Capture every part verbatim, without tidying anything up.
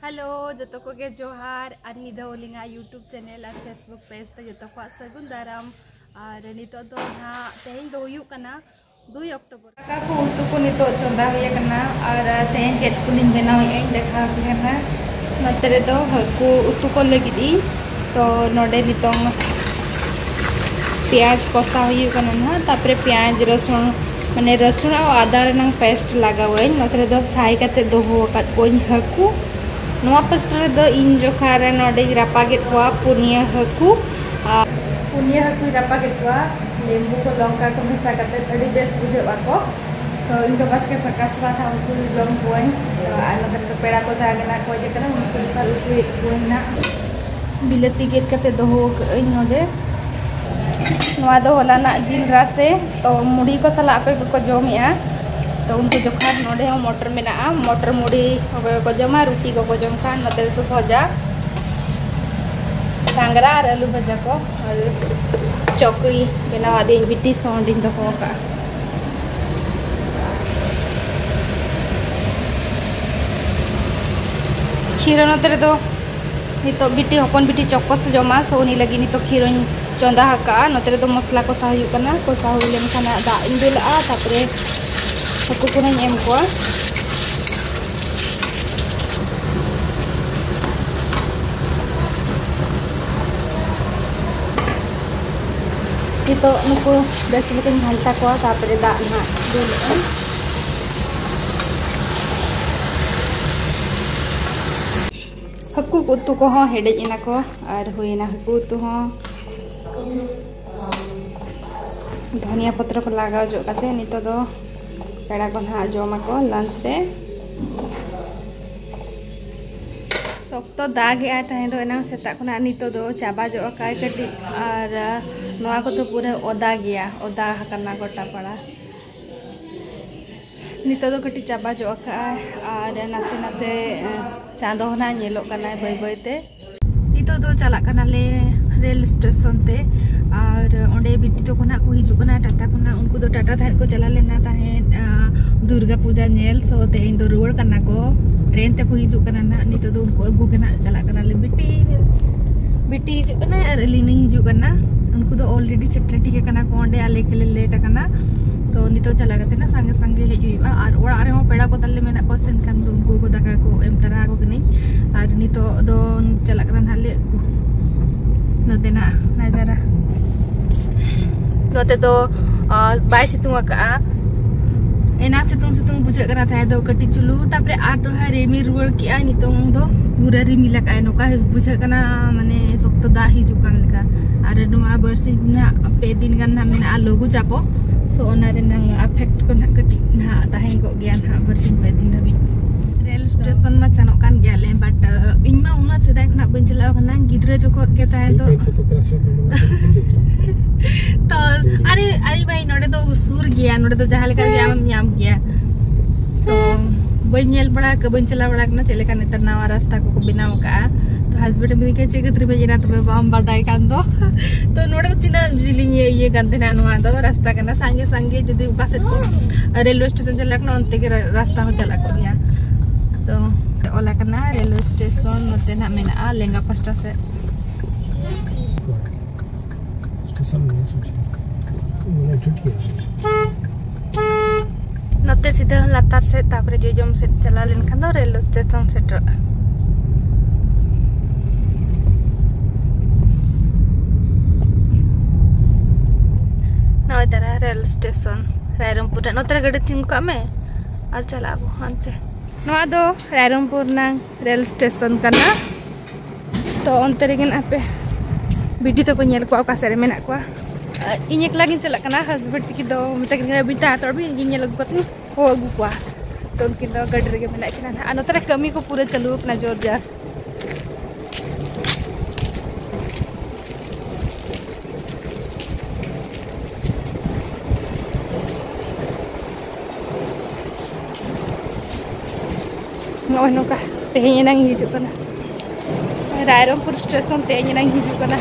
Hello, ᱡᱚᱛᱚ ᱠᱚᱜᱮ ᱡᱚᱦᱟᱨ᱾ ᱟᱨ ᱢᱤᱫ ᱫᱷᱟᱣ ᱟᱹᱞᱤᱧᱟᱜ YouTube channel ᱟᱨ Facebook page ᱛᱮ ᱡᱚᱛᱚ ᱠᱚᱣᱟᱜ ᱥᱟᱹᱜᱩᱱ ᱫᱟᱨᱟᱢ᱾ ᱟᱨ ᱱᱤᱛᱚᱜ ᱫᱚ ᱱᱟᱦᱟᱜ ᱛᱮᱦᱮᱧ ᱫᱚ ᱦᱩᱭᱩᱜ ᱠᱟᱱᱟ ᱫᱩᱭ ᱚᱠᱴᱳᱵᱚᱨ᱾ ᱫᱟᱠᱟ ᱠᱚ ᱩᱛᱩ ᱠᱚ ᱱᱤᱛᱚᱜ ᱪᱚᱸᱫᱟ ᱦᱩᱭ ᱟᱠᱟᱱᱟ᱾ ᱟᱨ ᱛᱮᱦᱮᱧ ᱪᱮᱫ ᱠᱚᱞᱤᱧ ᱵᱮᱱᱟᱣᱮᱫᱼᱟ ᱤᱧ ᱫᱮᱠᱷᱟᱣ ᱟᱯᱮ ᱠᱟᱱᱟ᱾ ᱱᱚᱛᱮ ᱨᱮᱫᱚ ᱦᱟᱹᱠᱩ ᱩᱛᱩ ᱠᱚ ᱞᱟᱹᱜᱤᱫ ᱤᱧ, ᱛᱚ ᱱᱚᱰᱮ ᱱᱤᱛᱚᱝ ᱯᱮᱸᱭᱟᱡᱽ ᱠᱚᱥᱟᱣ ᱦᱩᱭᱩᱜ ᱠᱟᱱᱟ ᱱᱟᱦᱟᱜ᱾ ᱛᱟᱯᱚᱨᱮ ᱯᱮᱸᱭᱟᱡᱽ, ᱨᱟᱹᱥᱩᱱ, ᱢᱟᱱᱮ ᱨᱟᱹᱥᱩᱱ ᱟᱨ ᱟᱫᱟ ᱨᱮᱱᱟᱝ paste ᱞᱟᱜᱟᱣᱟᱹᱧ᱾ ᱱᱚᱛᱮ ᱨᱮᱫᱚ fry ᱠᱟᱛᱮ ᱫᱚᱦᱚ ᱟᱠᱟᱫ ᱠᱚᱣᱟᱧ ᱦᱟᱹᱠᱩ᱾ ᱱᱚᱣᱟ ᱯᱟᱥᱴᱟ ᱨᱮᱫᱚ ᱤᱧ ᱡᱚᱠᱷᱟ ᱨᱮ ᱱᱚᱰᱮᱧ ᱨᱟᱯᱟᱜᱮᱫ ᱠᱚᱣᱟ ᱯᱩᱱᱭᱟᱹ ᱦᱟᱹᱠᱩ᱾ ᱟᱨ ᱯᱩᱱᱭᱟᱹ ᱦᱟᱹᱠᱩᱧ ᱨᱟᱯᱟᱜᱮᱫ ᱠᱚᱣᱟ, ᱞᱮᱵᱩ ᱠᱚ ᱞᱚᱝᱠᱟ ᱠᱚ ᱢᱮᱥᱟ ᱠᱟᱛᱮ ᱟᱹᱰᱤ ᱵᱮᱥ ᱵᱩᱡᱷᱟᱹᱜ ᱟᱠᱚ᱾ ᱛᱚ ᱤᱧ ᱫᱚ ᱵᱟᱥᱠᱮ ᱥᱟᱠᱟ ᱥᱟᱠᱟ ᱛᱷᱟ ᱩᱱᱠᱩ ᱫᱚ ᱡᱚᱢ ᱠᱚᱣᱟᱹᱧ᱾ ᱛᱚ ᱟᱨ ᱱᱚᱛᱮ ᱨᱮᱫᱚ ᱯᱮᱲᱟ ᱠᱚ ᱛᱟᱦᱮᱸ ᱠᱟᱱᱟ, ᱠᱚ ᱦᱮᱡ ᱠᱟᱱᱟ, ᱩᱱᱠᱩ ᱡᱚᱠᱷᱚᱱ ᱩᱛᱩᱭᱮᱫ ᱠᱚᱣᱟᱹᱧ ᱱᱟᱜ᱾ ᱵᱤᱞᱟᱹᱛᱤ ᱜᱮᱫ ᱠᱟᱛᱮ ᱫᱚᱦᱚ ᱠᱟᱜ ᱟᱹᱧ ᱱᱚᱰᱮ᱾ ᱱᱚᱣᱟ ᱫᱚ ᱦᱚᱞᱟᱱᱟᱜ ᱡᱤᱞ ᱨᱟᱥᱮ, ᱛᱚ ᱢᱩᱲᱤ ᱠᱚ ᱥᱟᱞᱟᱜ ᱚᱠᱚᱭ ᱠᱚᱠᱚ ᱡᱚᱢᱮᱜᱼᱟ, ᱛᱚ ᱩᱱᱠᱩ ᱡᱚᱠᱷᱚᱱ ᱱᱚᱰᱮ ᱦᱚᱸ ᱢᱚᱴᱚᱨ ᱢᱮᱱᱟᱜᱼᱟ, ᱢᱚᱴᱚᱨ ᱢᱩᱲᱤ ᱚᱠᱚᱭ ᱠᱚᱠᱚ ᱡᱚᱢᱟ, ᱨᱩᱴᱤ ᱠᱚᱠᱚ ᱡᱚᱢ ᱠᱷᱟᱱ ᱱᱚᱛᱮ ᱨᱮᱫᱚ ᱵᱷᱚᱡᱟ, ᱜᱷᱟᱸᱜᱽᱨᱟ ᱟᱨ ᱟᱹᱞᱩ ᱵᱷᱟᱡᱟ ᱠᱚ, ᱟᱨ ᱪᱚᱠᱲᱤ ᱵᱮᱱᱟᱣ ᱟᱹᱫᱤᱧ, ᱵᱤᱴᱤ ᱥᱚᱸᱰᱤᱧ ᱫᱚᱦᱚ ᱟᱠᱟᱫᱼᱟ᱾ ᱠᱷᱤᱨ ᱱᱚᱛᱮ ᱨᱮᱫᱚ ᱱᱤᱛᱚᱜ ᱵᱤᱴᱤ, ᱦᱚᱯᱚᱱ ᱵᱤᱴᱤ ᱪᱚᱠᱚᱥ ᱡᱚᱢᱟ, ᱥᱚ ᱩᱱᱤ ᱞᱟᱹᱜᱤᱫ ᱱᱤᱛᱚᱜ ᱠᱷᱤᱨᱚᱧ ᱪᱚᱸᱫᱟ ᱟᱠᱟᱫᱼᱟ᱾ ᱱᱚᱛᱮ ᱨᱮᱫᱚ ᱢᱚᱥᱞᱟ ᱠᱚᱥᱟᱣ ᱦᱩᱭᱩᱜ ᱠᱟᱱᱟ᱾ ᱠᱚᱥᱟᱣ ᱦᱩᱭ ᱞᱮᱱᱠᱷᱟᱱ ᱦᱟᱸᱜ ᱫᱟᱜ ᱤᱧ ᱫᱩᱞᱟᱜᱼᱟ, ᱛᱟᱨᱯᱚᱨᱮ ᱦᱟᱹᱠᱩ ᱠᱚᱧ ᱮᱢ ᱠᱚᱣᱟ᱾ ᱱᱤᱛᱚᱜ ᱱᱩᱠᱩ ᱵᱮᱥ ᱞᱮᱠᱟᱧ ᱜᱷᱟᱱᱴᱟ ᱠᱚᱣᱟ, ᱛᱟᱨᱯᱚᱨᱮ ᱫᱟᱜ ᱱᱟᱦᱟᱜ ᱫᱩᱞᱟᱜᱼᱟ᱾ ᱦᱟᱹᱠᱩ ᱩᱛᱩ ᱠᱚᱦᱚᱸ ᱦᱮᱰᱮᱡ ᱮᱱᱟ ᱠᱚ ᱟᱨ ᱦᱩᱭᱮᱱᱟ ᱦᱟᱹᱠᱩ ᱩᱛᱩ ᱦᱚᱸ᱾ ᱫᱷᱚᱱᱤᱭᱟ ᱯᱚᱛᱨᱚ ᱠᱚ ᱞᱟᱜᱟᱣ ᱡᱚᱜ ᱠᱟᱛᱮ ᱱᱤᱛᱚᱜ ᱫᱚ ᱯᱮᱲᱟ ᱠᱚ ᱱᱟᱦᱟᱜ ᱡᱚᱢ ᱟᱠᱚ lunch ᱨᱮ᱾ ᱥᱚᱠᱛᱚ ᱫᱟᱜ ᱮᱜᱼᱟᱭ ᱛᱟᱦᱮᱸ ᱫᱚ ᱮᱱᱟᱝ ᱥᱮᱛᱟᱜ ᱠᱷᱚᱱᱟᱜ, ᱱᱤᱛᱚᱜ ᱫᱚ ᱪᱟᱵᱟ ᱡᱚᱜ ᱟᱠᱟᱭ ᱠᱟᱹᱴᱤᱡ᱾ ᱟᱨ ᱱᱚᱣᱟ ᱠᱚᱫᱚ ᱯᱩᱨᱟᱹ ᱚᱫᱟ ᱜᱮᱭᱟ, ᱚᱫᱟ ᱟᱠᱟᱱᱟ ᱜᱚᱴᱟ ᱯᱟᱲᱟ᱾ ᱱᱤᱛᱚᱜ ᱫᱚ ᱠᱟᱹᱴᱤᱡ ᱪᱟᱵᱟ ᱡᱚᱜ ᱟᱠᱟᱜᱼᱟᱭ ᱟᱨ ᱱᱟᱥᱮ ᱱᱟᱥᱮ, ᱮ, ᱪᱟᱸᱫᱚ ᱦᱚᱸ ᱱᱟᱜ ᱧᱮᱞᱚᱜ ᱠᱟᱱᱟᱭ ᱵᱟᱹᱭ ᱵᱟᱹᱭ ᱛᱮ᱾ ᱱᱤᱛᱚᱜ ᱫᱚ ᱪᱟᱞᱟᱜ ᱠᱟᱱᱟᱞᱮ ᱨᱮᱞ ᱥᱴᱮᱥᱚᱱ ᱛᱮ, ᱟᱨ ᱚᱸᱰᱮ ᱵᱤᱴᱤ ᱛᱟᱠᱚ ᱱᱟᱜ ᱠᱚ ᱦᱤᱡᱩᱜ ᱠᱟᱱᱟ ᱴᱟᱴᱟ ᱠᱷᱚᱱᱟᱜ᱾ ᱩᱱᱠᱩ ᱫᱚ ᱴᱟᱴᱟ ᱛᱟᱦᱮᱸᱫ ᱠᱚ ᱪᱟᱞᱟᱣ ᱞᱮᱱᱟ ᱛᱟᱦᱮᱸᱫ, ᱟ, ᱫᱩᱨᱜᱟ ᱯᱩᱡᱟ ᱧᱮᱞ, ᱥᱚ ᱛᱮᱦᱮᱧ ᱫᱚ ᱨᱩᱣᱟᱹᱲ ᱠᱟᱱᱟ ᱠᱚ᱾ ᱴᱨᱮᱱ ᱛᱮᱠᱚ ᱦᱤᱡᱩᱜ ᱠᱟᱱᱟ ᱱᱟᱦᱟᱜ᱾ ᱱᱤᱛᱚᱜ ᱫᱚ ᱩᱱᱠᱩ ᱟᱹᱜᱩ ᱜᱮ ᱱᱟᱦᱟᱜ ᱪᱟᱞᱟᱜ ᱠᱟᱱᱟᱞᱮ᱾ ᱵᱤᱴᱤ, ᱵᱤᱴᱤ ᱦᱤᱡᱩᱜ ᱠᱟᱱᱟᱭ ᱟᱨ ᱟᱹᱞᱤᱧ ᱞᱤᱧ ᱦᱤᱡᱩᱜ ᱠᱟᱱᱟ᱾ ᱩᱱᱠᱩ ᱫᱚ already ᱥᱮᱴᱮᱨ ᱴᱷᱤᱠ ᱟᱠᱟᱱᱟ ᱠᱚ ᱚᱸᱰᱮ, ᱟᱞᱮ ᱜᱮᱞᱮ ᱞᱮᱴ ᱟᱠᱟᱱᱟ᱾ ᱛᱚ ᱱᱤᱛᱚᱜ ᱪᱟᱞᱟᱣ ᱠᱟᱛᱮ ᱱᱟ ᱥᱟᱸᱜᱮ ᱥᱟᱸᱜᱮ ᱦᱮᱡ ᱦᱩᱭᱩᱜᱼᱟ᱾ ᱟᱨ ᱚᱲᱟᱜ ᱨᱮᱦᱚᱸ ᱯᱮᱲᱟ ᱠᱚ ᱛᱟᱞᱮ ᱢᱮᱱᱟᱜ ᱠᱚᱣᱟ, ᱥᱮ ᱮᱱᱠᱷᱟᱱ ᱫᱚ ᱩᱱᱠᱩ ᱠᱚ ᱫᱟᱠᱟ ᱠᱚ ᱮᱢ ᱛᱟᱨᱟ ᱟᱠᱚ ᱠᱟᱹᱱᱟᱹᱧ᱾ ᱟᱨ ᱱᱤᱛᱚᱜ ᱫᱚ ᱪᱟᱞᱟᱜ ᱠᱟᱱᱟ ᱱᱟᱦᱟᱜ ᱞᱮ ᱟᱹᱜᱩ᱾ ᱱᱚᱛᱮᱱᱟᱜ ᱱᱟᱡᱟᱨᱟ᱾ ᱱᱚᱛᱮ ᱫᱚ, ᱟ, ᱵᱟᱭ ᱥᱤᱛᱩᱝ ᱟᱠᱟᱜᱼᱟ᱾ ᱮᱱᱟᱝ ᱥᱤᱛᱩᱝ ᱥᱤᱛᱩᱝ ᱵᱩᱡᱷᱟᱹᱜ ᱠᱟᱱᱟ ᱛᱟᱦᱮᱸ ᱫᱚ ᱠᱟᱹᱴᱤᱡ ᱪᱩᱞᱩ, ᱛᱟᱯᱚᱨᱮ ᱟᱨ ᱫᱚᱲᱦᱟ ᱨᱤᱢᱤᱞ ᱨᱩᱣᱟᱹᱲ ᱠᱮᱜᱼᱟᱭ᱾ ᱱᱤᱛᱚᱝ ᱫᱚ ᱯᱩᱨᱟᱹ ᱨᱤᱢᱤᱞ ᱟᱠᱟᱜᱼᱟᱭ, ᱱᱚᱝᱠᱟ ᱵᱩᱡᱷᱟᱹᱜ ᱠᱟᱱᱟ ᱢᱟᱱᱮ ᱥᱚᱠᱛᱚ ᱫᱟᱜ ᱦᱤᱡᱩᱜ ᱠᱟᱱ ᱞᱮᱠᱟ᱾ ᱟᱨ ᱱᱚᱣᱟ ᱵᱟᱨᱥᱤᱧ ᱱᱟᱦᱟᱜ ᱯᱮ ᱫᱤᱱ ᱜᱟᱱ ᱱᱟᱦᱟᱜ ᱢᱮᱱᱟᱜᱼᱟ ᱞᱚᱜᱩ ᱪᱟᱯᱚ, ᱥᱳ ᱚᱱᱟ ᱨᱮᱱᱟᱝ ᱟᱯᱷᱮᱠᱴ ᱠᱚ ᱱᱟᱦᱟᱜ ᱠᱟᱹᱴᱤᱡ ᱱᱟᱦᱟᱜ ᱛᱟᱦᱮᱸ ᱠᱚᱜ ᱜᱮᱭᱟ ᱱᱟᱦᱟᱜ ᱵᱟᱨᱥᱤᱧ ᱯᱮ ᱫᱤᱱ ᱫᱷᱟᱹᱵᱤᱡ᱾ ᱨᱮᱞ ᱥᱴᱮᱥᱚᱱ ᱢᱟ ᱥᱮᱱᱚᱜ ᱠᱟᱱ ᱜᱮᱭᱟᱞᱮ, ᱵᱟᱴ ᱤᱧ ᱢᱟ ᱩᱱᱟᱹᱜ ᱥᱮᱫᱟᱭ ᱠᱷᱚᱱᱟᱜ ᱵᱟᱹᱧ ᱪᱟᱞᱟᱣ ᱠᱟᱱᱟ, ᱜᱤᱫᱽᱨᱟᱹ ᱡᱚᱠᱷᱚᱱ ᱜᱮ ᱛᱟᱦᱮᱸ ᱫᱚ᱾ ᱥᱤᱯᱟᱹᱦᱤ ᱛᱚ ᱛᱟᱥ ᱯᱮ ᱯᱮ ᱢᱮᱱᱟᱜ ᱠᱚ ᱠᱷᱟᱹᱞᱤ᱾ ᱛᱚ ᱟᱨᱮ, ᱟᱨᱮ ᱵᱷᱟᱭ, ᱱᱚᱰᱮ ᱫᱚ ᱥᱩᱨ ᱜᱮᱭᱟ, ᱱᱚᱰᱮ ᱫᱚ ᱡᱟᱦᱟᱸ ᱞᱮᱠᱟ ᱨᱮᱜᱮ ᱟᱢᱮᱢ ᱧᱟᱢ ᱜᱮᱭᱟ᱾ ᱛᱚ ᱵᱟᱹᱧ ᱧᱮᱞ ᱵᱟᱲᱟ ᱟᱠᱟᱫ, ᱵᱟᱹᱧ ᱪᱟᱞᱟᱣ ᱵᱟᱲᱟ ᱟᱠᱟᱱᱟ ᱪᱮᱫ ᱞᱮᱠᱟ ᱱᱮᱛᱟᱨ ᱱᱟᱣᱟ ᱨᱟᱥᱛᱟ ᱠᱚᱠᱚ ᱵᱮᱱᱟᱣ ᱟᱠᱟᱫᱼᱟ᱾ ᱛᱚ ᱦᱟᱡᱵᱮᱱᱰ ᱢᱮᱱᱫᱟᱹᱧ ᱠᱟᱱᱟ, "ᱪᱮᱫ ᱠᱷᱟᱹᱛᱤᱨ ᱵᱟᱹᱧ ᱮᱱᱟ ᱛᱚᱵᱮ ᱵᱟᱢ ᱵᱟᱰᱟᱭ ᱠᱷᱟᱱ ᱫᱚ?" ᱛᱚ ᱱᱚᱰᱮ ᱫᱚ ᱛᱤᱱᱟᱹᱜ ᱡᱤᱞᱤᱧ ᱤᱭᱟᱹ ᱠᱟᱱ ᱛᱟᱦᱮᱱᱟ, ᱱᱚᱣᱟ ᱫᱚ ᱨᱟᱥᱛᱟ ᱠᱟᱱᱟ, ᱥᱟᱸᱜᱮ ᱥᱟᱸᱜᱮ ᱡᱩᱫᱤ ᱚᱠᱟ ᱥᱮᱫ ᱠᱚ ᱨᱮᱞᱣᱮ ᱥᱴᱮᱥᱚᱱ ᱪᱟᱞᱟᱜ ᱠᱟᱱᱟ, ᱚᱱᱛᱮ ᱜᱮ ᱨᱟ-, ᱨᱟᱥᱛᱟ ᱦᱚᱸ ᱪᱟᱞᱟᱜ ᱠᱚᱜ ᱜᱮᱭᱟ᱾ ᱛᱚ ᱚᱞ ᱟᱠᱟᱱᱟ ᱨᱮᱞᱣᱮ ᱥᱴᱮᱥᱚᱱ, ᱱᱚᱛᱮ ᱱᱟᱜ ᱢᱮᱱᱟᱜᱼᱟ ᱞᱮᱸᱜᱟ ᱯᱟᱥᱴᱟ ᱥᱮᱫ᱾ ᱥᱴᱮᱥᱚᱱ ᱱᱤᱭᱟᱹ ᱥᱩᱨ ᱥᱮᱫ᱾ ᱢᱟᱱᱮ ᱡᱩᱴ ᱜᱮᱭᱟ᱾ ᱱᱚᱛᱮ ᱥᱤᱫᱷᱟᱹ ᱞᱟᱛᱟᱨ ᱥᱮᱫ, ᱛᱟᱯᱚᱨᱮ ᱡᱚᱡᱚᱢ ᱥᱮᱫ ᱪᱟᱞᱟᱣ ᱞᱮᱱᱠᱷᱟᱱ ᱫᱚ ᱨᱮᱞ ᱥᱴᱮᱥᱚᱱ ᱥᱮᱴᱮᱨᱚᱜᱼᱟ᱾ ᱱᱚᱜᱼᱚᱭ ᱛᱟᱨᱟ ᱨᱮᱞ ᱥᱴᱮᱥᱚᱱ ᱨᱟᱭᱨᱚᱝᱯᱩᱨ ᱨᱮ᱾ ᱱᱚᱛᱮ ᱨᱮ ᱜᱟᱹᱰᱤ ᱛᱤᱸᱜᱩ ᱠᱟᱜ ᱢᱮ ᱟᱨ ᱪᱟᱞᱟᱜ ᱟᱵᱚ ᱦᱟᱱᱛᱮ᱾ ᱱᱚᱣᱟ ᱫᱚ ᱨᱟᱭᱨᱚᱝᱯᱩᱨ ᱨᱮᱱᱟᱜ ᱨᱮᱞ ᱥᱴᱮᱥᱚᱱ ᱠᱟᱱᱟ᱾ ᱛᱚ ᱚᱱᱛᱮ ᱨᱮᱜᱮ ᱱᱟᱜ ᱦᱟᱯᱮ ᱵᱤᱴᱤ ᱛᱟᱠᱚ ᱧᱮᱞ ᱠᱚᱣᱟ ᱚᱠᱟ ᱥᱮᱫ ᱨᱮ ᱢᱮᱱᱟᱜ ᱠᱚᱣᱟ᱾ ᱟᱨ ᱤᱧ ᱮᱠᱞᱟ ᱜᱤᱧ ᱪᱟᱞᱟᱜ ᱠᱟᱱᱟ, ᱦᱟᱥᱵᱮᱱᱰ ᱛᱟᱹᱠᱤᱱ ᱫᱚ ᱢᱮᱛᱟ ᱠᱤᱱ ᱠᱟᱱᱟ, "ᱵᱤᱴᱤ ᱦᱟᱛᱟᱲ ᱵᱤᱱ, ᱤᱧ ᱧᱮᱞ ᱟᱹᱜᱩ ᱠᱟᱛᱮ ᱦᱚᱦᱚ ᱟᱹᱜᱩ ᱠᱚᱣᱟ᱾" ᱛᱚ ᱩᱱᱠᱤᱱ ᱫᱚ ᱜᱟᱹᱰᱤ ᱨᱮᱜᱮ ᱢᱮᱱᱟᱜ ᱠᱤᱱᱟ ᱱᱟᱦᱟᱜ᱾ ᱟᱨ ᱱᱚᱛᱮ ᱨᱮ ᱠᱟᱹᱢᱤ ᱠᱚ ᱯᱩᱨᱟᱹ ᱪᱟᱹᱞᱩ ᱟᱠᱟᱱᱟ ᱡᱳᱨ ᱡᱟᱨ᱾ ᱱᱚᱜᱼᱚᱭ ᱱᱚᱝᱠᱟ ᱛᱮᱦᱮᱧ ᱮᱱᱟᱝ ᱦᱤᱡᱩᱜ ᱠᱟᱱᱟ ᱨᱟᱭᱨᱚᱝᱯᱩᱨ ᱥᱴᱮᱥᱚᱱ, ᱛᱮᱦᱮᱧ ᱮᱱᱟᱝ ᱦᱤᱡᱩᱜ ᱠᱟᱱᱟ᱾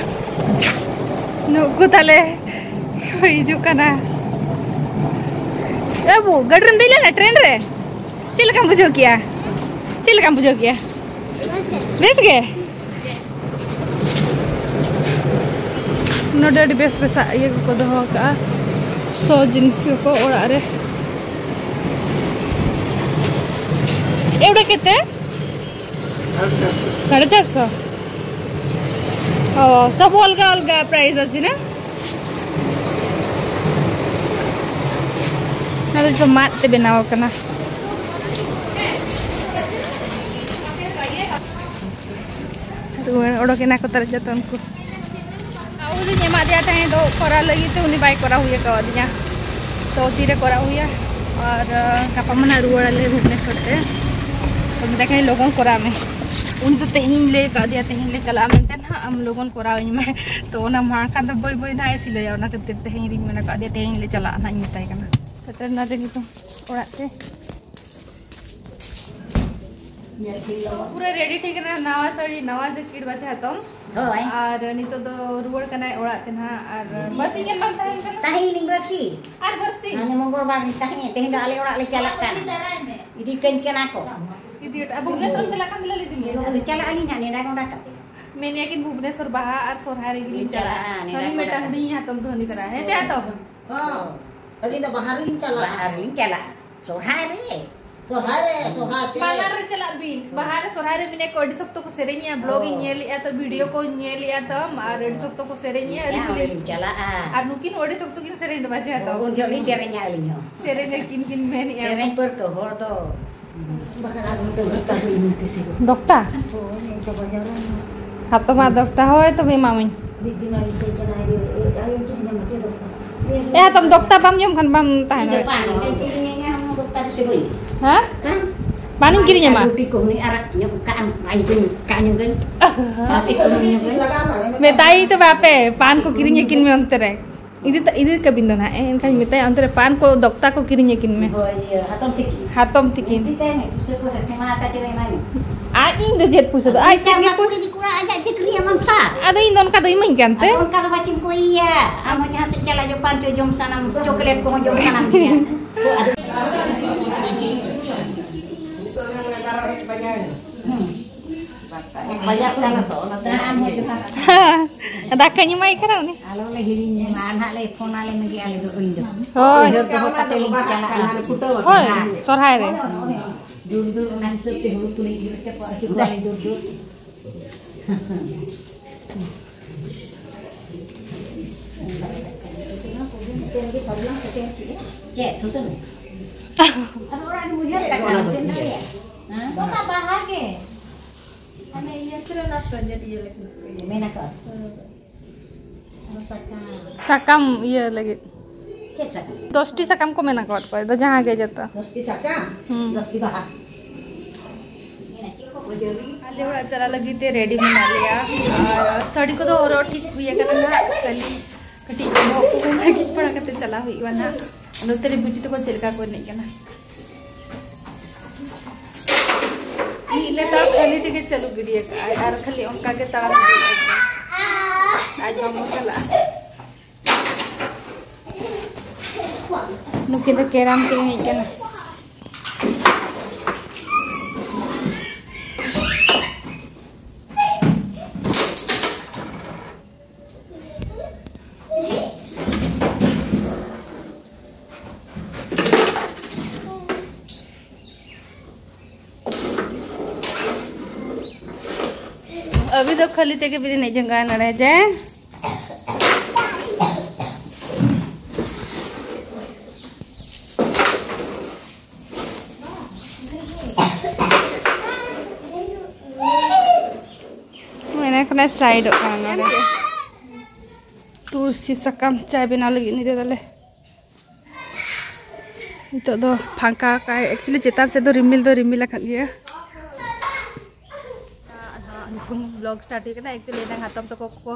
ᱱᱩᱠᱩ ᱛᱟᱞᱮ ᱠᱚ ᱦᱤᱡᱩᱜ ᱠᱟᱱᱟ᱾ ᱮ ᱵᱟᱹᱵᱩ, ᱜᱟᱹᱰᱤ ᱨᱮᱢ ᱫᱮᱡ ᱞᱮᱱᱟ, ᱴᱨᱮᱱ ᱨᱮ? ᱪᱮᱫ ᱞᱮᱠᱟᱢ ᱵᱩᱡᱷᱟᱹᱣ ᱠᱮᱜᱼᱟ? ᱪᱮᱫ ᱞᱮᱠᱟᱢ ᱵᱩᱡᱷᱟᱹᱣ ᱠᱮᱜᱼᱟ? ᱵᱮᱥ ᱜᱮ? ᱱᱚᱰᱮ ᱟᱹᱰᱤ ᱵᱮᱥ ᱵᱮᱥᱟᱜ ᱤᱭᱟᱹ ᱠᱚᱠᱚ ᱫᱚᱦᱚ ᱟᱠᱟᱫᱼᱟ, ᱥᱚ ᱡᱤᱱᱤᱥ ᱠᱚ ᱚᱲᱟᱜ ᱨᱮ᱾ ᱮᱣᱲᱟ ᱠᱮᱛᱮ? ᱥᱟᱲᱮ ᱪᱟᱨᱥᱚ᱾ ᱚ, ᱥᱚᱵ ᱚᱞᱜᱟ ᱚᱞᱜᱟ ᱯᱨᱟᱭᱤᱥ ᱚᱪᱷᱮ ᱱᱟ? ᱱᱚᱣᱟ ᱫᱚ ᱡᱚᱛᱚ ᱢᱟᱫ ᱛᱮ ᱵᱮᱱᱟᱣ ᱟᱠᱟᱱᱟ᱾ ᱨᱩᱣᱟᱹᱲ ᱚᱰᱚᱠ ᱮᱱᱟ ᱠᱚ ᱛᱟᱦᱞᱮ ᱡᱚᱛᱚ ᱩᱱᱠᱩ᱾ ᱟᱵᱚ ᱫᱚᱧ ᱮᱢᱟᱫᱮᱭᱟ ᱛᱟᱦᱮᱸᱫ ᱫᱚ ᱠᱚᱨᱟᱣ ᱞᱟᱹᱜᱤᱫ ᱛᱮ, ᱩᱱᱤ ᱵᱟᱭ ᱠᱚᱨᱟᱣ ᱦᱩᱭ ᱟᱠᱟᱣᱟᱫᱤᱧᱟ᱾ ᱛᱚ ᱛᱤᱨᱮ ᱠᱚᱨᱟᱣ ᱦᱩᱭᱟ? ᱟᱨ, ᱟ, ᱜᱟᱯᱟ ᱢᱟ ᱱᱟᱜ ᱨᱩᱣᱟᱹᱲ ᱟᱞᱮ ᱵᱷᱩᱵᱽᱱᱮᱥᱚᱨ ᱛᱮ᱾ ᱛᱚ ᱢᱮᱛᱟᱭ ᱠᱟᱹᱱᱟᱹᱧ ᱞᱚᱜᱚᱱ ᱠᱚᱨᱟᱣ ᱢᱮ᱾ ᱩᱱᱤ ᱫᱚ ᱛᱮᱦᱮᱧᱤᱧ ᱞᱟᱹᱭ ᱟᱠᱟᱫᱮᱭᱟ, ᱛᱮᱦᱮᱧ ᱞᱮ ᱪᱟᱞᱟᱜᱼᱟ ᱢᱮᱱᱛᱮ ᱱᱟᱦᱟᱜ, ᱟᱢ ᱞᱚᱜᱚᱱ ᱠᱚᱨᱟᱣ ᱟᱹᱧ ᱢᱮ᱾ ᱛᱚ ᱚᱱᱟ ᱢᱟᱲᱟᱝ ᱠᱷᱟᱱ ᱫᱚ ᱵᱟᱹᱭ ᱵᱟᱹᱭ ᱱᱟᱦᱟᱜ ᱮ ᱥᱤᱞᱟᱹᱭᱟ, ᱚᱱᱟ ᱠᱷᱟᱹᱛᱤᱨ ᱛᱮᱦᱮᱧ ᱨᱤᱧ ᱢᱮᱱ ᱟᱠᱟᱫᱮᱭᱟ, ᱛᱮᱦᱮᱧ ᱞᱮ ᱪᱟᱞᱟᱜᱼᱟ ᱱᱟᱦᱟᱜ ᱤᱧ ᱢᱮᱛᱟᱭ ᱠᱟᱱᱟ᱾ ᱥᱮᱴᱮᱨ ᱱᱟᱞᱮ ᱱᱤᱛᱚᱝ ᱚᱲᱟᱜ ᱛᱮ᱾ ᱯᱩᱨᱟᱹ ᱨᱮᱰᱤ ᱴᱷᱤᱠ ᱮᱱᱟ, ᱱᱟᱣᱟ ᱥᱟᱹᱲᱤ, ᱱᱟᱣᱟ ᱡᱮᱠᱮᱴ ᱵᱟᱪᱷᱟ ᱦᱟᱛᱚᱢ᱾ ᱦᱳᱭ᱾ ᱟᱨ ᱱᱤᱛᱚᱜ ᱫᱚ ᱨᱩᱣᱟᱹᱲ ᱠᱟᱱᱟᱭ ᱚᱲᱟᱜ ᱛᱮ ᱱᱟᱦᱟᱜ᱾ ᱟᱨ ᱵᱟᱨᱥᱤᱧ ᱜᱟᱱ ᱵᱟᱝ ᱛᱟᱦᱮᱱ ᱠᱟᱱᱟ? ᱛᱟᱦᱮᱸᱭᱮᱱᱟᱹᱧ ᱵᱟᱨᱥᱤᱧ᱾ ᱟᱨ ᱵᱟᱨᱥᱤᱧ? ᱦᱟᱱᱮ ᱢᱚᱝᱜᱚᱞ ᱵᱟᱨ ᱨᱤᱧ ᱛᱟᱦᱮᱸᱭᱮᱱ, ᱛᱮᱦᱮᱧ ᱫᱚ ᱟᱞᱮ ᱚᱲᱟᱜ ᱞᱮ ᱪᱟᱞᱟᱜ ᱠᱟᱱᱟ᱾ ᱤᱫᱤ ᱠᱟᱹᱧ ᱠᱟᱱᱟ ᱠᱚ᱾ ᱤᱫᱤ ᱦᱚᱴᱚ, ᱟᱵᱚ ᱵᱷᱩᱵᱽᱱᱮᱥᱚᱨ ᱮᱢ ᱪᱟᱞᱟᱜ ᱠᱟᱱ ᱛᱟᱞᱮ ᱞᱟᱹᱭ ᱫᱤᱧ ᱢᱮ᱾ ᱟᱫᱚ ᱪᱟᱞᱟᱜ ᱟᱹᱞᱤᱧ ᱦᱟᱸᱜ ᱱᱮᱰᱟ ᱜᱚᱸᱰᱟ ᱠᱟᱛᱮ᱾ ᱢᱮᱱᱮᱫᱼᱟ ᱠᱤᱱ ᱵᱷᱩᱵᱽᱱᱮᱥᱚᱨ ᱵᱟᱦᱟ ᱟᱨ ᱥᱚᱨᱦᱟᱭ ᱨᱮᱜᱮ ᱞᱤᱧ ᱪᱟᱞᱟᱜᱼᱟ᱾ ᱱᱮᱰᱟ ᱦᱟᱹᱱᱤ ᱜᱚᱸᱰᱟ ᱢᱤᱫᱴᱟᱝ ᱠᱟᱛᱮ᱾ ᱦᱩᱰᱤᱧ ᱦᱟᱛᱚᱢ ᱫᱚ ᱦᱟᱹᱱᱤ ᱛᱟᱨᱟ᱾ ᱦᱮᱸ ᱪᱮ ᱦᱟᱛᱚᱢ? ᱦᱚᱸ, ᱟᱹᱞᱤᱧ ᱫᱚ ᱵᱟᱦᱟ ᱨᱮᱞᱤᱧ ᱪᱟᱞᱟᱜᱼᱟ᱾ ᱵᱟᱦᱟ ᱨᱮᱞᱤᱧ ᱪᱟᱞᱟᱜᱼᱟ᱾ ᱥᱚᱨᱦᱟᱭ ᱨᱮ᱾ ᱥᱚᱨᱦᱟᱭ ᱨᱮ, ᱥᱚᱨᱦᱟᱭ ᱥᱮᱨᱮᱧ᱾ ᱵᱟᱱᱟᱨ ᱨᱮ ᱪᱟᱞᱟᱜ ᱵᱤᱱ᱾ ᱵᱟᱦᱟ ᱨᱮ, ᱥᱚᱨᱦᱟᱭ ᱨᱮ ᱢᱮᱱᱮᱫ ᱠᱚ ᱟᱹᱰᱤ ᱥᱚᱠᱛᱚ ᱠᱚ ᱥᱮᱨᱮᱧᱮᱜᱼᱟ, ᱵᱞᱚᱜ ᱤᱧ ᱦᱳᱭ᱾ ᱧᱮᱞᱮᱜᱼᱟ, ᱛᱚ ᱵᱷᱤᱰᱤᱭᱳ ᱠᱚᱧ ᱧᱮᱞᱮᱜᱼᱟ ᱛᱟᱢ, ᱟᱨ ᱟᱹᱰᱤ ᱥᱚᱠᱛᱚ ᱠᱚ ᱥᱮᱨᱮᱧᱮᱜᱼᱟ, ᱟᱹᱞᱤᱧ ᱦᱮᱸ, ᱫᱚᱞᱤᱧ ᱚᱸᱰᱮᱞᱤᱧ ᱪᱟᱞᱟᱜᱼᱟ᱾ ᱟᱨ ᱱᱩᱠᱤᱱ ᱟᱹᱰᱤ ᱥᱚᱠᱛᱚ ᱠᱤᱱ ᱥᱮᱨᱮᱧ ᱫᱚ ᱵᱟᱪᱷᱟ ᱛᱟᱢ᱾ ᱩᱱ ᱡᱚᱦᱚᱜ ᱞᱤᱧ ᱥᱮᱨᱮᱧᱟ ᱟᱹᱞᱤᱧ ᱦᱚᱸ᱾ ᱥᱮᱨᱮᱧ ᱟᱹᱠᱤᱱ ᱠᱤᱱ ᱢᱮᱱᱮᱜᱼᱟ᱾ ᱥᱮᱨᱮᱧ ᱯᱟᱹᱨᱠᱟᱹᱣ ᱦᱚᱲ ᱫᱚ᱾ ᱵᱟᱠᱷᱟᱱ ᱟᱨ ᱢᱤᱫᱴᱟᱝ ᱫᱚᱠᱛᱟ ᱦᱩᱭ ᱮᱱᱟ ᱛᱤᱥ ᱦᱤᱞᱳᱜ᱾ ᱫᱚᱠᱛᱟ? ᱦᱳᱭ, ᱱᱤᱛᱚᱜ ᱵᱟᱡᱟᱨ ᱨᱮ ᱢᱮᱱᱟᱜᱼᱟ᱾ ᱦᱟᱯᱮ ᱢᱟ ᱫᱚᱠᱛᱟ, ᱦᱳᱭ ᱛᱚᱵᱮ ᱮᱢᱟᱢᱟᱹᱧ᱾ ᱢᱤᱫ ᱫᱤᱱ ᱟᱹᱭᱩᱵ ᱛᱮ ᱪᱟᱞᱟᱜ ᱦᱩᱭᱩᱜᱼᱟ᱾ ᱮ, ᱟᱹᱭᱩᱵ ᱛᱮ ᱧᱟᱢᱟ ᱪᱮᱫ ᱫᱚᱠᱛᱟ? ᱮ, ᱦᱟᱛᱚᱢ ᱫᱚᱠᱛᱟ ᱵᱟᱢ ᱡᱚᱢ ᱠᱷᱟᱱ ᱵᱟᱢ ᱛᱟᱦᱮᱱᱟ᱾ ᱤᱧ ᱫᱚ ᱵᱟᱝ, ᱤᱧ ᱫᱚᱧ ᱠᱤᱨᱤᱧ ᱟᱹᱧᱟ, ᱟᱢ ᱫᱚᱠᱛᱟ ᱫᱚ ᱥᱮ ᱵᱟᱹᱧ? ᱦᱮᱸ? ᱦᱮᱸ? ᱯᱟᱱᱤᱧ ᱠᱤᱨᱤᱧ ᱟᱢᱟ᱾ ᱨᱩᱴᱤ ᱠᱚ ᱦᱩᱭ ᱟᱨᱟᱜ ᱧᱚᱜ ᱠᱟᱜ ᱟᱢ, ᱟᱧ ᱠᱚᱧ ᱠᱟᱜ ᱧᱚᱜᱟᱹᱧ᱾ ᱵᱟᱥᱤ ᱠᱚ ᱦᱩᱭ ᱧᱚᱜᱟᱹᱧ᱾ ᱢᱮᱛᱟᱭ ᱛᱚᱵᱮ ᱟᱯᱮ, ᱯᱟᱱ ᱠᱚ ᱠᱤᱨᱤᱧ ᱟᱹᱠᱤᱱ ᱢᱮ ᱚᱱᱛᱮ ᱨᱮ᱾ ᱤᱫᱤ ᱛᱟ-, ᱤᱫᱤ ᱠᱟᱹᱵᱤᱱ ᱫᱚ ᱱᱟᱦᱟᱜ, ᱮᱱᱠᱷᱟᱱ ᱢᱮᱛᱟᱭᱟ ᱚᱱᱛᱮ ᱨᱮ ᱯᱟᱱ ᱠᱚ, ᱫᱚᱠᱛᱟ ᱠᱚ ᱠᱤᱨᱤᱧ ᱟᱹᱠᱤᱱ ᱢᱮ᱾ ᱦᱳᱭ, ᱤᱭᱟᱹ, ᱦᱟᱛᱚᱢ ᱛᱤᱠᱤᱱ᱾ ᱦᱟᱛᱚᱢ ᱛᱤᱠᱤᱱ᱾ ᱤᱫᱤ ᱛᱟᱭ ᱢᱮ, ᱯᱩᱭᱥᱟᱹ ᱠᱚ ᱦᱮᱸ, ᱮᱢᱟ ᱟᱠᱟᱫ ᱪᱮᱫ ᱮᱢᱟᱭ ᱢᱮ᱾ ᱟᱡ ᱤᱧ ᱫᱚ ᱪᱮᱫ ᱯᱩᱭᱥᱟᱹ ᱫᱚ, ᱟᱡ ᱛᱮᱫ ᱜᱮ ᱯᱩᱭᱥᱟᱹ᱾ ᱠᱩᱲᱤ ᱠᱚᱲᱟ ᱟᱡᱟᱜ ᱪᱟᱹᱠᱨᱤ ᱮᱢᱟᱱ ᱥᱟ᱾ ᱟᱫᱚ ᱤᱧ ᱫᱚ ᱚᱱᱠᱟ ᱫᱚ ᱤᱢᱟᱹᱧ ᱠᱟᱱ ᱛᱮ᱾ ᱟᱫᱚ ᱚᱱᱠᱟ ᱫᱚ ᱵᱟᱪᱚᱧ ᱠᱚᱭᱮᱭᱟ᱾ ᱟᱢ ᱦᱚᱸ ᱡᱟᱦᱟᱸ ᱥᱮᱫ ᱪᱟᱞᱟᱜ ᱡᱚᱠᱷᱚᱱ ᱪᱚ ᱡᱚᱢ ᱥᱟᱱᱟᱢ, ᱪᱚᱠᱞᱮᱴ ᱠᱚᱦᱚᱸ ᱡᱚᱢ ᱥᱟᱱᱟᱢ ᱜᱮᱭᱟ᱾ ᱵᱟᱡᱟᱜ ᱠᱟᱱᱟ ᱛᱚ, ᱚᱱᱟᱛᱮ᱾ ᱫᱟᱠᱟᱧ ᱮᱢᱟᱭ ᱠᱟᱱᱟ ᱩᱱᱤ᱾ ᱟᱞᱚ ᱞᱮ ᱦᱤᱲᱤᱧ ᱢᱟ, ᱟᱨ ᱱᱟᱦᱟᱜ ᱞᱮ ᱯᱷᱳᱱ ᱟᱞᱮ ᱢᱮᱜᱮ ᱟᱞᱮ ᱫᱚ, ᱩᱱᱤ ᱫᱚ᱾ ᱦᱳᱭ᱾ ᱩᱭᱦᱟᱹᱨ ᱫᱚᱦᱚ ᱠᱟᱛᱮ ᱞᱤᱧ ᱪᱟᱞᱟᱜᱼᱟ᱾ ᱦᱳᱭ, ᱥᱚᱨᱦᱟᱭ ᱨᱮ᱾ ᱡᱳᱨ ᱡᱳᱨ ᱚᱱᱟ ᱦᱤᱥᱟᱹᱵ ᱛᱮ ᱦᱩᱲᱩ ᱠᱚᱞᱤᱧ ᱤᱨ ᱦᱚᱪᱚ ᱠᱚᱣᱟ, ᱟᱨᱠᱤ ᱠᱚᱣᱟᱞᱤᱧ ᱡᱳᱨ ᱡᱳᱨ᱾ ᱪᱮᱫ ᱛᱷᱩᱛᱩ? ᱟᱫᱚ ᱚᱲᱟᱜ ᱨᱮ ᱵᱩᱡᱷᱟᱹᱣ ᱞᱮᱠᱟ ᱠᱟᱱᱟ, ᱪᱮᱫ ᱮᱢ ᱫᱟᱲᱮᱭᱟᱜᱼᱟ? ᱦᱮᱸ? ᱚᱱᱟ ᱵᱟᱦᱟ ᱜᱮ᱾ ᱦᱟᱱᱮ ᱤᱭᱟᱹ ᱛᱮ ᱚᱱᱟ project ᱤᱭᱟᱹ ᱞᱟᱹᱜᱤᱫ᱾ ᱢᱮᱱ ᱟᱠᱟᱫ᱾ ᱦᱮᱸ᱾ ᱚᱱᱟ ᱥᱟᱠᱟᱢ᱾ ᱥᱟᱠᱟᱢ ᱤᱭᱟᱹ ᱞᱟᱹᱜᱤᱫ᱾ ᱪᱮᱫ ᱥᱟᱠᱟᱢ? ᱫᱚᱥᱴᱤ ᱥᱟᱠᱟᱢ ᱠᱚ ᱢᱮᱱ ᱟᱠᱟᱫ ᱠᱚᱣᱟ, ᱫᱚ ᱡᱟᱦᱟᱸ ᱜᱮ ᱡᱚᱛᱚ᱾ ᱫᱚᱥᱴᱤ ᱥᱟᱠᱟᱢ? ᱦᱩᱸ᱾ ᱫᱚᱥᱴᱤ ᱵᱟᱦᱟ᱾ ᱟᱞᱮ ᱚᱲᱟᱜ ᱪᱟᱞᱟᱜ ᱞᱟᱹᱜᱤᱫ ᱛᱮ ready ᱢᱮᱱᱟᱜ ᱞᱮᱭᱟ᱾ ᱟᱨ ᱥᱟᱹᱲᱤ ᱠᱚᱫᱚ ᱦᱚᱨᱚᱜ ᱴᱷᱤᱠ ᱦᱩᱭ ᱟᱠᱟᱱᱟ ᱱᱟᱦᱟᱜ, ᱠᱷᱟᱹᱞᱤ ᱠᱟᱹᱴᱤᱡ ᱵᱚᱦᱚᱜ ᱠᱚ ᱞᱟᱹᱜᱤᱫ ᱯᱟᱲᱟ ᱠᱟᱛᱮ ᱪᱟᱞᱟᱣ ᱦᱩᱭᱩᱜᱼᱟ ᱱᱟᱦᱟᱜ᱾ ᱱᱚᱛᱮ ᱨᱮ ᱵᱤᱴᱤ ᱛᱟᱠᱚ ᱪᱮᱫ ᱞᱮᱠᱟ ᱠᱚ ᱮᱱᱮᱡ ᱠᱟᱱᱟ᱾ ᱢᱤᱫ ᱞᱮᱛᱟᱲ ᱠᱷᱟᱹᱞᱤ ᱛᱮᱜᱮ ᱪᱟᱹᱞᱩ ᱜᱤᱰᱤ ᱟᱠᱟᱫᱼᱟᱭ ᱟᱨ ᱠᱷᱟᱹᱞᱤ ᱚᱱᱠᱟ ᱜᱮ ᱛᱟᱲᱟᱢ ᱤᱫᱤᱭᱮᱫᱼᱟᱭ᱾ ᱟᱡ ᱵᱟᱝ ᱵᱚ ᱪᱟᱞᱟᱜᱼᱟ᱾ ᱱᱩᱠᱤᱱ ᱫᱚ ᱠᱮᱨᱟᱢ ᱠᱤᱱ ᱮᱱᱮᱡ ᱠᱟᱱᱟ᱾ ᱟᱹᱵᱤ ᱫᱚ ᱠᱷᱟᱹᱞᱤ ᱛᱮᱜᱮ ᱵᱤᱱ ᱮᱱᱮᱡ ᱡᱚᱝ ᱠᱟᱱᱟ ᱱᱚᱰᱮ, ᱡᱮ? ᱢᱮᱱᱮ ᱠᱷᱚᱱᱮ ᱥᱟᱭᱤᱰᱚᱜ ᱠᱟᱱᱟ ᱱᱚᱰᱮ᱾ ᱛᱩᱞᱥᱤ ᱥᱟᱠᱟᱢ ᱪᱟᱭ ᱵᱮᱱᱟᱣ ᱞᱟᱹᱜᱤᱫ ᱱᱤᱨᱟᱹ ᱫᱟᱞᱮ᱾ ᱱᱤᱛᱚᱜ ᱫᱚ ᱯᱷᱟᱸᱠᱟ ᱠᱟᱜᱼᱟᱭ᱾ Actually, ᱪᱮᱛᱟᱱ ᱥᱮᱫ ᱫᱚ ᱨᱤᱢᱤᱞ ᱫᱚ ᱨᱤᱢᱤᱞ ᱟᱠᱟᱫ ᱜᱮᱭᱟ᱾ ᱱᱤᱛᱚᱝ vlog start ᱦᱩᱭ ᱠᱟᱱᱟ᱾ Actually, ᱮᱱᱟᱝ ᱦᱟᱛᱚᱢ ᱛᱟᱠᱚ ᱠᱚ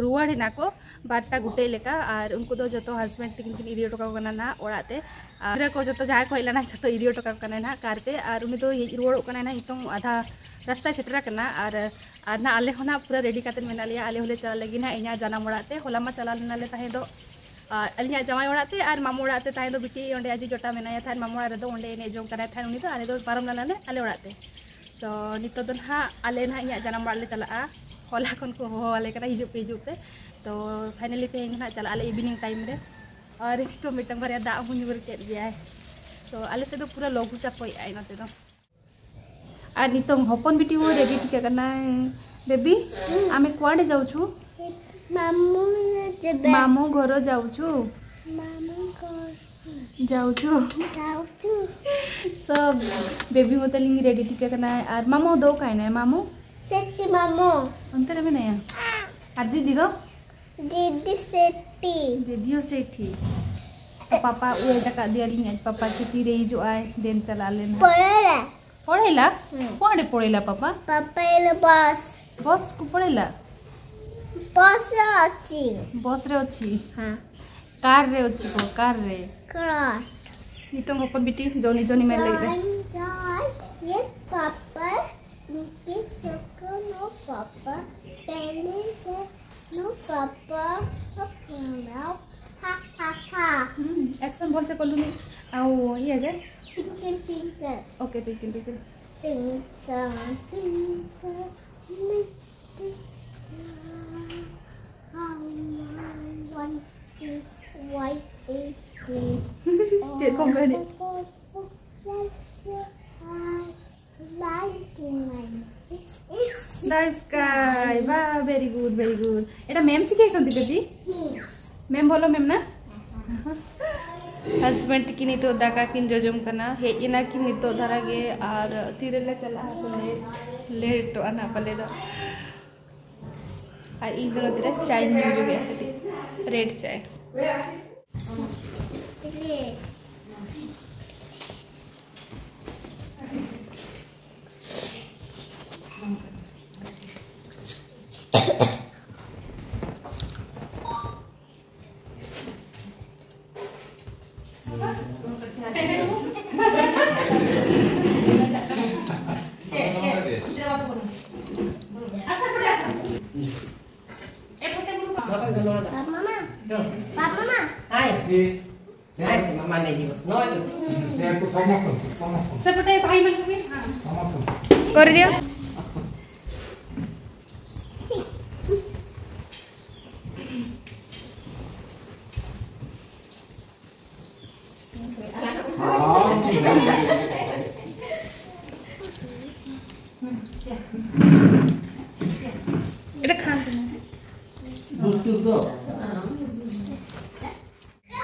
ᱨᱩᱣᱟᱹᱲ ᱮᱱᱟ ᱠᱚ ᱵᱟᱨᱴᱟ ᱜᱩᱴᱟᱹᱭ ᱞᱮᱠᱟ, ᱟᱨ ᱩᱱᱠᱩ ᱫᱚ ᱡᱚᱛᱚ husband ᱛᱤᱠᱤᱱ ᱠᱤᱱ ᱤᱫᱤ ᱦᱚᱴᱚ ᱠᱟᱠᱚ ᱠᱟᱱᱟ ᱱᱟᱦᱟᱜ ᱚᱲᱟᱜ ᱛᱮ᱾ ᱟᱨ ᱜᱤᱫᱽᱨᱟᱹ ᱠᱚ ᱡᱚᱛᱚ ᱡᱟᱦᱟᱸᱭ ᱠᱚ ᱦᱮᱡ ᱞᱮᱱᱟ, ᱡᱚᱛᱚ ᱤᱫᱤ ᱦᱚᱴᱚ ᱠᱟᱠᱚ ᱠᱟᱱᱟᱭ ᱱᱟᱦᱟᱜ car ᱛᱮ, ᱟᱨ ᱩᱱᱤ ᱫᱚ ᱦᱮᱡ ᱨᱩᱣᱟᱹᱲᱚᱜ ᱠᱟᱱᱟᱭ ᱱᱟᱦᱟᱜ᱾ ᱱᱤᱛᱚᱝ ᱟᱫᱷᱟ ᱨᱟᱥᱛᱟᱭ ᱥᱮᱴᱮᱨ ᱟᱠᱟᱱᱟ, ᱟᱨ, ᱟᱨ ᱱᱟᱦᱟᱜ ᱟᱞᱮ ᱦᱚᱸ ᱱᱟᱦᱟᱜ ᱯᱩᱨᱟᱹ ready ᱠᱟᱛᱮᱫ ᱢᱮᱱᱟᱜ ᱞᱮᱭᱟ᱾ ᱟᱞᱮ ᱦᱚᱸᱞᱮ ᱪᱟᱞᱟᱜ ᱞᱟᱹᱜᱤᱫ ᱱᱟᱦᱟᱜ ᱤᱧᱟᱹᱜ ᱡᱟᱱᱟᱢ ᱚᱲᱟᱜ ᱛᱮ᱾ ᱦᱚᱞᱟ ᱢᱟ ᱪᱟᱞᱟᱣ ᱞᱮᱱᱟᱞᱮ ᱛᱟᱦᱮᱸ ᱫᱚ, ᱟᱨ ᱟᱹᱞᱤᱧᱟᱜ ᱡᱟᱶᱟᱭ ᱚᱲᱟᱜ ᱛᱮ ᱟᱨ ᱢᱟᱢᱚ ᱚᱲᱟᱜ ᱛᱮ ᱛᱟᱦᱮᱸ ᱫᱚ ᱵᱤᱴᱤ ᱚᱸᱰᱮ ᱟᱡ ᱡᱚᱴᱟ ᱢᱮᱱᱟᱭᱟ ᱛᱟᱦᱮᱸᱫ, ᱢᱟᱢᱚ ᱚᱲᱟᱜ ᱨᱮᱫᱚ ᱚᱸᱰᱮ ᱮᱱᱮᱡ ᱡᱚᱝ ᱠᱟᱱᱟᱭ ᱛᱟᱦᱮᱸᱫ ᱩᱱᱤ ᱫᱚ᱾ ᱟᱞᱮ ᱫᱚ ᱯᱟᱨᱚᱢ ᱞᱮᱱᱟᱞᱮ ᱟᱞᱮ ᱚᱲᱟᱜ ᱛᱮ᱾ ᱛᱚ ᱱᱤᱛᱚᱜ ᱫᱚ ᱱᱟᱦᱟᱜ ᱟᱞᱮ ᱱᱟᱦᱟᱜ ᱤᱧᱟᱹᱜ ᱡᱟᱱᱟᱢ ᱚᱲᱟᱜ ᱞᱮ ᱪᱟᱞᱟᱜᱼᱟ᱾ ᱦᱚᱞᱟ ᱠᱷᱚᱱ ᱠᱚ ᱦᱚᱦᱚ ᱟᱞᱮ ᱠᱟᱱᱟ, "ᱦᱤᱡᱩᱜ ᱯᱮ, ᱦᱤᱡᱩᱜ ᱯᱮ᱾" ᱛᱚ finally ᱛᱮᱦᱮᱧ ᱫᱚ ᱱᱟᱦᱟᱜ ᱪᱟᱞᱟᱜ ᱟᱞᱮ evening time ᱨᱮ᱾ ᱟᱨ ᱱᱤᱛᱚᱜ ᱢᱤᱫᱴᱟᱝ ᱵᱟᱨᱭᱟ ᱫᱟᱜ ᱦᱚᱸ ᱧᱩᱨ ᱠᱮᱫ ᱜᱮᱭᱟᱭ᱾ ᱛᱚ ᱟᱞᱮ ᱥᱮᱫ ᱫᱚ ᱯᱩᱨᱟᱹ ᱞᱚᱜᱷᱩ ᱪᱟᱯᱚᱭᱮᱫᱼᱟᱭ ᱱᱚᱛᱮ ᱫᱚ᱾ ᱟᱨ ᱱᱤᱛᱚᱝ ᱦᱚᱯᱚᱱ ᱵᱤᱴᱤ ᱦᱚᱸ ready ᱴᱷᱤᱠ ᱟᱠᱟᱱᱟᱭ᱾ ᱵᱮᱵᱤ, ᱟᱢᱮ ᱠᱩᱣᱟᱰᱮ ᱡᱟᱣᱪᱷᱩ? ᱢᱟᱢᱩ ᱡᱮᱵᱮ᱾ ᱢᱟᱢᱩ ᱜᱷᱚᱨᱚ ᱡᱟᱣᱪᱷᱩ? ᱢᱟᱢᱩ ᱜᱷᱚᱨ ᱡᱟᱣᱪᱷᱩ? ᱡᱟᱣᱪᱷᱩ᱾ ᱥᱚᱵ ᱵᱮᱵᱤ ᱢᱚᱛᱚ ᱞᱤᱧ ready ᱴᱷᱤᱠ ᱟᱠᱟᱱᱟᱭ᱾ ᱟᱨ ᱢᱟᱢᱩ ᱫᱚ ᱚᱠᱟᱭᱮᱱᱟᱭ ᱢᱟᱢᱩ? ᱥᱮᱴᱤ ᱢᱟᱢᱩ᱾ ᱚᱱᱛᱮ ᱨᱮ ᱢᱮᱱᱟᱭᱟ? ᱟᱨ ᱫᱤᱫᱤ ᱫᱚ? ᱫᱤᱫᱤ ᱥᱮᱴᱤ᱾ ᱫᱤᱫᱤ ᱦᱚᱸ ᱥᱮᱴᱤ᱾ ᱛᱚ ᱯᱟᱯᱟ wait ᱟᱠᱟᱫ ᱫᱮᱭᱟᱞᱤᱧ, ᱟᱡ ᱯᱟᱯᱟ ᱪᱷᱩᱴᱤ ᱨᱮ ᱦᱤᱡᱩᱜ ᱟᱭ, then ᱪᱟᱞᱟᱜ ᱟᱞᱮ ᱱᱟᱦᱟᱜ᱾ ᱯᱚᱲᱮᱞᱟ᱾ ᱯᱚᱲᱮᱞᱟ? ᱦᱩᱸ᱾ ᱯᱚᱲᱮ ᱯᱚᱲᱮᱞᱟ ᱯᱟᱯᱟ? ᱯᱟᱯᱟ ᱮᱞ ᱵᱟᱥ᱾ ᱵᱟᱥ ᱠᱚ ᱯᱚᱲᱮᱞᱟ? ᱵᱟᱥ ᱨᱮ ᱚᱪᱤ᱾ ᱵᱟᱥ ᱨᱮ ᱚᱪᱤ? ᱦᱮᱸ᱾ ᱠᱟᱨ ᱨᱮ ᱚᱪᱤ ᱠᱚ, ᱠᱟᱨ ᱨᱮ᱾ ᱠᱟᱨ᱾ ᱱᱤᱛᱚᱝ ᱦᱚᱯᱚᱱ ᱵᱤᱴᱤ ᱡᱚᱱᱤ ᱡᱚᱱᱤ ᱢᱮᱱ ᱞᱟᱹᱜᱤᱫ ᱨᱮ᱾ ᱡᱚᱱ, ᱡᱚᱱ, ᱤᱭᱮ ᱯᱟᱯᱟ, ᱱᱩᱠᱤ ᱥᱚᱠᱚ ᱱᱚ ᱯᱟᱯᱟ, ᱴᱮᱞᱤ ᱥᱮ ᱱᱚ ᱯᱟᱯᱟ, ᱯᱟᱯᱟ, ᱦᱟ, ᱦᱟ, ᱦᱟ᱾ ᱦᱩᱸ, action ᱵᱚᱞ ᱥᱮ ᱠᱚᱞᱩᱢᱤ, ᱟᱣ, ᱤᱭᱟᱹ ᱡᱮ? ᱴᱤᱝᱠᱟ, ᱴᱤᱝᱠᱟ᱾ Okay, ᱴᱤᱝᱠᱟ, ᱴᱤᱝᱠᱟ᱾ ᱴᱤᱝᱠᱟ, ᱴᱤᱝᱠᱟ, ᱢᱤ ᱪᱮᱫ ᱠᱚ ᱢᱮᱱᱮᱫ? The sky। ବା, very good, very good। ଏଇଟା ମ୍ୟାମ୍ ଶିଖେଇଛନ୍ତି ବେବି? ମ୍ୟାମ୍ ଭଲ ମ୍ୟାମ୍ ନା? ହଜବେଣ୍ଡ ଟିକେ ନିତ ଦାକା କିନ୍ ଜଜମ କନା ହେ ଇନା କି ନିତ ଧରା गे। ᱟᱨ ᱛᱤᱨᱮᱞᱮ ᱪᱟᱞᱟᱜᱼᱟ ᱯᱟᱞᱮ, ᱞᱮᱴᱚᱜᱼᱟ ᱱᱟᱜ ᱯᱟᱞᱮ ᱫᱚ। ᱟᱨ ᱤᱧ ᱫᱚ ᱱᱚᱛᱮ ᱨᱮ ᱪᱟᱧ ᱧᱩ ᱧᱚᱜᱮᱜᱼᱟ, ᱠᱟᱹᱴᱤᱡ ᱨᱮᱰ ᱪᱟᱭ᱾ ବାପା ମାମା, ବାପା ମାମା। ଆଏ। ଆଏ, ସେ ମାମା ନେଇଯିବ। ନ ଆଇଲ? ସେ ଆକୁ ସମସ୍ତଙ୍କୁ, ସମସ୍ତଙ୍କୁ। ସେପଟେ ଭାଇମାନଙ୍କୁ ବି, ହଁ। ସମସ୍ତଙ୍କୁ। ᱠᱚᱨᱮ ᱫᱤᱭᱟ᱾ ᱮᱴᱟ ᱠᱷᱟᱱ ᱛᱟᱢᱟ᱾ ᱵᱩᱥᱛᱩ ᱫᱚ᱾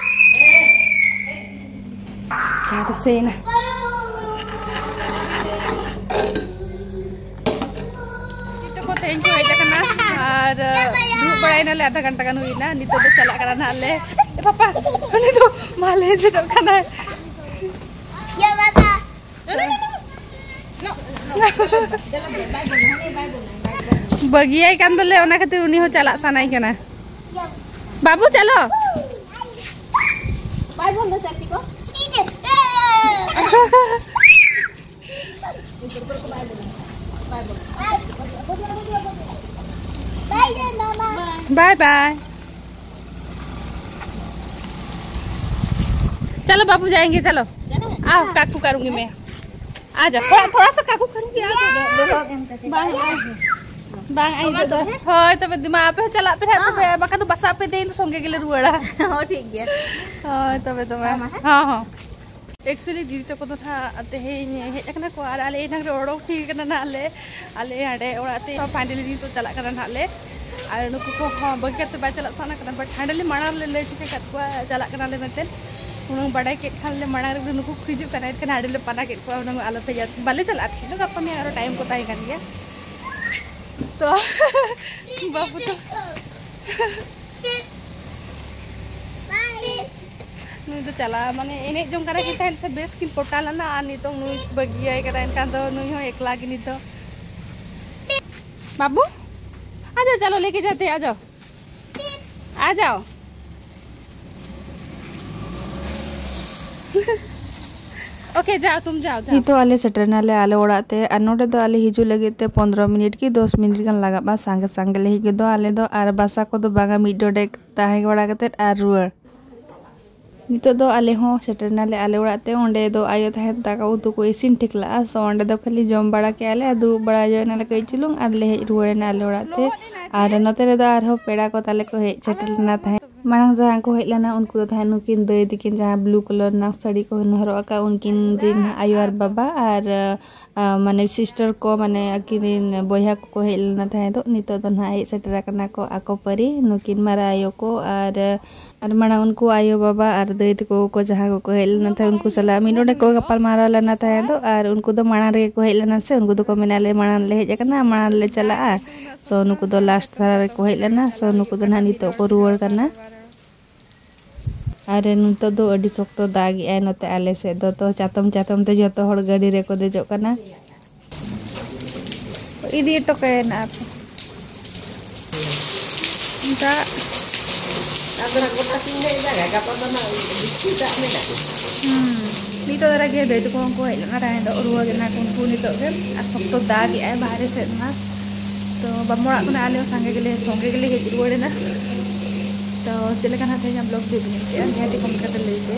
ᱪᱟ ᱫᱚ ᱥᱮᱭᱱᱟ᱾ ᱱᱤᱛᱚᱜ ᱠᱚ ᱛᱮᱦᱮᱧ ᱠᱚ ᱦᱮᱡ ᱟᱠᱟᱱᱟ ᱟᱨ ᱫᱩᱲᱩᱵ ᱵᱟᱲᱟᱭᱮᱱᱟᱞᱮ, ᱟᱫᱷᱟ ᱜᱷᱚᱱᱴᱟ ᱜᱟᱱ ᱦᱩᱭᱱᱟ᱾ ᱱᱤᱛᱚᱜ ᱫᱚ ᱪᱟᱞᱟᱜ ᱠᱟᱱᱟ ᱱᱟᱦᱟᱜ ᱞᱮ᱾ ᱮ ᱯᱟᱯᱟ, ᱩᱱᱤ ᱫᱚ ᱢᱟᱞᱮ ᱪᱮᱫᱚᱜ ᱠᱟᱱᱟᱭ᱾ ᱵᱟᱹᱜᱤᱭᱟᱭ ᱠᱟᱱ ᱫᱚᱞᱮ, ᱚᱱᱟ ᱠᱷᱟᱹᱛᱤᱨ ᱩᱱᱤ ᱦᱚᱸ ᱪᱟᱞᱟᱜ ᱥᱟᱱᱟᱭ ᱠᱟᱱᱟ᱾ ᱵᱟᱹᱵᱩ, ᱪᱟᱞᱚ᱾ ᱵᱟᱭ ᱵᱚᱱᱫᱚ ᱪᱟᱹᱴᱤ ᱠᱚ᱾ Bye bye. चलो बाबू, जाएंगे, चलो। आओ, काकू करूंगी मैं। आ जाओ, थोड़ा, थोड़ा सा काकू करूंगी, आ जाओ। ᱵᱟᱝ, ᱵᱟᱝ, ᱟᱭ ᱫᱚ᱾ ᱦᱳᱭ, ᱛᱚᱵᱮ ᱫᱤᱢᱟ, ᱟᱯᱮ ᱦᱚᱸ ᱪᱟᱞᱟᱜ ᱯᱮ ᱱᱟᱦᱟᱜ, ᱛᱚᱵᱮ ᱵᱟᱠᱷᱟᱱ ᱫᱚ ᱵᱟᱥᱟᱜ ᱯᱮ, ᱛᱮᱦᱮᱧ ᱫᱚ ᱥᱚᱸᱜᱮ ᱜᱮᱞᱮ ᱨᱩᱣᱟᱹᱲᱟ᱾ ᱦᱚᱸ, ᱴᱷᱤᱠ ᱜᱮᱭᱟ᱾ ᱦᱳᱭ, ᱛᱚᱵᱮ, ᱛᱚᱵᱮ᱾ ᱦᱮᱸ, ᱢᱟ, ᱦᱮᱸ᱾ ᱦᱚᱸ, ᱦᱚᱸ᱾ Actually, ᱫᱤᱫᱤ ᱛᱟᱠᱚ ᱫᱚ ᱱᱟᱦᱟᱜ ᱛᱮᱦᱮᱧ ᱦᱮᱡ ᱟᱠᱟᱱᱟ ᱠᱚ ᱟᱨ ᱟᱞᱮ ᱮᱱᱟᱝ ᱨᱮ ᱚᱰᱚᱠ ᱴᱷᱤᱠ ᱟᱠᱟᱱᱟ ᱱᱟᱦᱟᱜ ᱞᱮ, ᱟᱞᱮ ᱦᱟᱸᱰᱮ ᱚᱲᱟᱜ ᱛᱮ᱾ Finally, ᱱᱤᱛᱚᱜ ᱪᱟᱞᱟᱜ ᱠᱟᱱᱟ ᱱᱟᱦᱟᱜ ᱞᱮ᱾ ᱟᱨ ᱱᱩᱠᱩ ᱠᱚ ᱦᱚᱸ ᱵᱟᱹᱜᱤ ᱠᱟᱛᱮ ᱵᱟᱭ ᱪᱟᱞᱟᱜ ᱥᱟᱱᱟ ᱠᱟᱱᱟ, but ᱦᱟᱸᱰᱮ ᱞᱮ ᱢᱟᱲᱟᱝ ᱨᱮᱞᱮ ᱞᱟᱹᱭ ᱴᱷᱤᱠ ᱟᱠᱟᱫ ᱠᱚᱣᱟ, ᱪᱟᱞᱟᱜ ᱠᱟᱱᱟᱞᱮ ᱢᱮᱱᱛᱮ᱾ ᱦᱩᱱᱟᱹᱝ ᱵᱟᱰᱟᱭ ᱠᱮᱫ ᱠᱷᱟᱱ ᱞᱮ ᱢᱟᱲᱟᱝ ᱨᱮᱜᱮ ᱱᱩᱠᱩ ᱠᱚ ᱦᱤᱡᱩᱜ ᱠᱟᱱᱟ, ᱮᱱᱠᱷᱟᱱ ᱦᱟᱸᱰᱮ ᱞᱮ ᱯᱟᱱᱟ ᱠᱮᱫ ᱠᱚᱣᱟ, ᱦᱩᱱᱟᱹᱝ ᱟᱞᱚ ᱯᱮ ᱦᱤᱡᱩᱜᱼᱟ᱾ ᱵᱟᱞᱮ ᱪᱟᱞᱟᱜᱼᱟ, ᱛᱮᱦᱮᱧ ᱫᱚ ᱜᱟᱯᱟ ᱢᱮᱭᱟᱝ ᱟᱨᱚ time ᱠᱚ ᱛᱟᱦᱮᱸ ᱠᱟᱱ ᱜᱮᱭᱟ᱾ ᱛᱚ, ᱵᱟᱹᱵᱩ ᱛᱚ ᱱᱩᱭ ᱫᱚ ᱪᱟᱞᱟᱣ, ᱢᱟᱱᱮ, ᱮᱱᱮᱡ ᱡᱚᱝ ᱠᱟᱱᱟ ᱠᱤᱱ ᱛᱟᱦᱮᱸᱫ ᱥᱮ, ᱵᱮᱥ ᱠᱤᱱ ᱯᱚᱴᱟ ᱞᱮᱱᱟ, ᱟᱨ ᱱᱤᱛᱚᱝ ᱱᱩᱭ ᱵᱟᱹᱜᱤᱭᱟᱭ ᱠᱟᱱᱟ, ᱮᱱᱠᱷᱟᱱ ᱫᱚ ᱱᱩᱭ ᱦᱚᱸ ᱮᱠᱞᱟ ᱜᱮ ᱱᱤᱛ ᱫᱚ᱾ ᱵᱟᱹᱵᱩ, आ जाओ, चलो, लेके जाते हैं, आ जाओ। आ जाओ। ओके, जाओ, तुम जाओ, जाओ। ᱱᱤᱛᱚᱜ ᱟᱞᱮ ᱥᱮᱴᱮᱨ ᱱᱟᱞᱮ ᱟᱞᱮ ᱚᱲᱟᱜ ᱛᱮ, ᱟᱨ ᱱᱚᱰᱮ ᱫᱚ ᱟᱞᱮ ᱦᱤᱡᱩᱜ ᱞᱟᱹᱜᱤᱫ ᱛᱮ ᱯᱚᱱᱫᱽᱨᱚ ᱢᱤᱱᱤᱴ ᱠᱤ ᱫᱚᱥ ᱢᱤᱱᱤᱴ ᱜᱟᱱ ᱞᱟᱜᱟᱜᱼᱟ, ᱥᱟᱸᱜᱮ ᱥᱟᱸᱜᱮ ᱞᱮ ᱦᱮᱡ ᱜᱚᱫᱚᱜᱼᱟ ᱟᱞᱮ ᱫᱚ, ᱟᱨ ᱵᱟᱥᱟ ᱠᱚᱫᱚ ᱵᱟᱝᱟ, ᱢᱤᱫ ᱰᱚᱸᱰᱮᱠ ᱛᱟᱦᱮᱸ ᱵᱟᱲᱟ ᱠᱟᱛᱮᱫ ᱟᱨ ᱨᱩᱣᱟᱹᱲ᱾ ᱱᱤᱛᱚᱜ ᱫᱚ ᱟᱞᱮ ᱦᱚᱸ ᱥᱮᱴᱮᱨ ᱮᱱᱟᱞᱮ ᱟᱞᱮ ᱚᱲᱟᱜ ᱛᱮ᱾ ᱚᱸᱰᱮ ᱫᱚ ᱟᱭᱳ ᱛᱟᱦᱮᱸ ᱫᱟᱠᱟ ᱩᱛᱩ ᱠᱚ ᱤᱥᱤᱱ ᱴᱷᱤᱠ ᱞᱟᱜᱼᱟ᱾ ᱥᱚ ᱚᱸᱰᱮ ᱫᱚ ᱠᱷᱟᱹᱞᱤ ᱡᱚᱢ ᱵᱟᱲᱟ ᱠᱮᱜᱼᱟ ᱞᱮ ᱟᱨ ᱫᱩᱲᱩᱵ ᱵᱟᱲᱟ ᱧᱚᱜ ᱮᱱᱟᱞᱮ ᱠᱟᱹᱡ ᱪᱩᱞᱩᱝ ᱟᱨ ᱞᱮ ᱦᱮᱡ ᱨᱩᱣᱟᱹᱲ ᱮᱱᱟ ᱟᱞᱮ ᱚᱲᱟᱜ ᱛᱮ᱾ ᱟᱨ ᱱᱚᱛᱮ ᱨᱮᱫᱚ ᱟᱨᱦᱚᱸ ᱯᱮᱲᱟ ᱠᱚ ᱛᱟᱞᱮ ᱠᱚ ᱦᱮᱡ ᱥᱮᱴᱮᱨ ᱞᱮᱱᱟ ᱛᱟᱦᱮᱸᱫ᱾ ᱢᱟᱲᱟᱝ ᱡᱟᱦᱟᱸ ᱠᱚ ᱦᱮᱡ ᱞᱮᱱᱟ ᱩᱱᱠᱩ ᱫᱚ ᱛᱟᱦᱮᱸᱫ ᱱᱩᱠᱤᱱ ᱫᱟᱹᱭ ᱛᱟᱹᱠᱤᱱ ᱡᱟᱦᱟᱸ ᱵᱞᱩ ᱠᱟᱞᱟᱨ ᱨᱮᱱᱟᱜ ᱥᱟᱹᱲᱤ ᱠᱚ ᱦᱚᱨᱚᱜ ᱟᱠᱟᱫ ᱩᱱᱠᱤᱱ ᱨᱤᱱ ᱟᱭᱳ ᱟᱨ ᱵᱟᱵᱟ ᱟᱨ ᱟᱨ ᱢᱟᱱᱮ ᱥᱤᱥᱴᱟᱨ ᱠᱚ, ᱢᱟᱱᱮ ᱟᱹᱠᱤᱱ ᱨᱮᱱ ᱵᱚᱭᱦᱟ ᱠᱚᱠᱚ ᱦᱮᱡ ᱞᱮᱱᱟ ᱛᱟᱦᱮᱸ ᱫᱚ᱾ ᱱᱤᱛᱚᱜ ᱫᱚ ᱱᱟᱦᱟᱜ ᱦᱮᱡ ᱥᱮᱴᱮᱨ ᱟᱠᱟᱱᱟ ᱠᱚ ᱟᱠᱚ ᱯᱟᱹᱨᱤ, ᱱᱩᱠᱤᱱ ᱢᱟᱨᱟᱝ ᱟᱭᱳ ᱠᱚ ᱟᱨ, ᱟᱨ ᱢᱟᱲᱟᱝ ᱩᱱᱠᱩ ᱟᱭᱳ ᱵᱟᱵᱟ ᱟᱨ ᱫᱟᱹᱭ ᱛᱟᱠᱚ ᱠᱚ ᱡᱟᱦᱟᱸ ᱠᱚᱠᱚ ᱦᱮᱡ ᱞᱮᱱᱟ ᱛᱟᱦᱮᱸ, ᱩᱱᱠᱩ ᱥᱟᱞᱟᱜ ᱢᱤᱫ ᱱᱚᱰᱮ ᱠᱚ ᱜᱟᱯᱟᱞ ᱢᱟᱨᱟᱣ ᱞᱮᱱᱟ ᱛᱟᱦᱮᱸ ᱫᱚ᱾ ᱟᱨ ᱩᱱᱠᱩ ᱫᱚ ᱢᱟᱲᱟᱝ ᱨᱮᱜᱮ ᱠᱚ ᱦᱮᱡ ᱞᱮᱱᱟ ᱥᱮ, ᱩᱱᱠᱩ ᱫᱚᱠᱚ ᱢᱮᱱᱟ, "ᱟᱞᱮ ᱢᱟᱲᱟᱝ ᱨᱮᱞᱮ ᱦᱮᱡ ᱟᱠᱟᱱᱟ, ᱢᱟᱲᱟᱝ ᱨᱮᱞᱮ ᱪᱟᱞᱟᱜᱼᱟ᱾" ᱥᱚ ᱱᱩᱠᱩ ᱫᱚ ᱞᱟᱥᱴ ᱫᱷᱟᱨᱟ ᱨᱮᱠᱚ ᱦᱮᱡ ᱞᱮᱱᱟ᱾ ᱥᱚ ᱱᱩᱠᱩ ᱫᱚ ᱱᱟᱦᱟᱜ ᱱᱤᱛᱚᱜ ᱠᱚ ᱨᱩᱣᱟᱹᱲ ᱠᱟᱱᱟ᱾ ᱟᱨ ᱱᱤᱛᱚᱜ ᱫᱚ ᱟᱹᱰᱤ ᱥᱚᱠᱛᱚ ᱫᱟᱜ ᱮᱜᱼᱟᱭ ᱱᱚᱛᱮ ᱟᱞᱮ ᱥᱮᱫ ᱫᱚ᱾ ᱛᱚ ᱪᱟᱛᱚᱢ ᱪᱟᱛᱚᱢ ᱛᱮ ᱡᱚᱛᱚ ᱦᱚᱲ ᱜᱟᱹᱰᱤ ᱨᱮᱠᱚ ᱫᱮᱡᱚᱜ ᱠᱟᱱᱟ᱾ ᱤᱫᱤ ᱦᱚᱴᱚ ᱠᱟᱭᱟ ᱱᱟᱜ ᱟᱯᱮ᱾ ᱚᱱᱠᱟ ᱟᱫᱚ ᱱᱟᱜ ᱜᱚᱴᱟ ᱥᱤᱧ ᱞᱮ ᱫᱟᱜᱟ, ᱜᱟᱯᱟ ᱫᱚ ᱱᱟᱜ ᱵᱮᱥᱤ ᱫᱟᱜ ᱢᱮᱱᱟᱜᱼᱟ᱾ ᱦᱩᱸ, ᱱᱤᱛᱚᱜ ᱫᱷᱟᱨᱟ ᱜᱮ ᱫᱟᱹᱭ ᱛᱟᱠᱚ ᱦᱚᱸᱠᱚ ᱦᱮᱡ ᱞᱮᱱᱟ ᱛᱟᱦᱮᱸ ᱫᱚ, ᱨᱩᱣᱟᱹᱲ ᱮᱱᱟ ᱠᱚ ᱩᱱᱠᱩ ᱱᱤᱛᱚᱜ ᱜᱮ᱾ ᱟᱨ ᱥᱚᱠᱛᱚ ᱫᱟᱜ ᱮᱜᱼᱟᱭ ᱵᱟᱦᱨᱮ ᱥᱮᱫ ᱢᱟ᱾ ᱛᱚ ᱵᱟᱢᱚᱲᱟᱜ ᱠᱷᱚᱱᱟᱜ ᱟᱞᱮ ᱦᱚᱸ ᱥᱟᱸᱜᱮ ᱜᱮᱞᱮ, ᱥᱚᱸᱜᱮ ᱜᱮᱞᱮ ᱦᱮᱡ ᱨᱩᱣᱟᱹᱲ ᱮᱱᱟ᱾ ᱛᱚ ᱪᱮᱫ ᱞᱮᱠᱟ ᱱᱟᱜ ᱛᱮᱦᱮᱧᱟᱜ ᱵᱞᱚᱜ ᱵᱷᱤᱰᱤᱭᱳ ᱵᱤᱱ ᱠᱮᱜᱼᱟ, ᱱᱤᱦᱟᱹᱛ ᱜᱮ ᱠᱚᱢᱮᱱᱴ ᱠᱟᱛᱮ ᱞᱟᱹᱭ ᱯᱮ᱾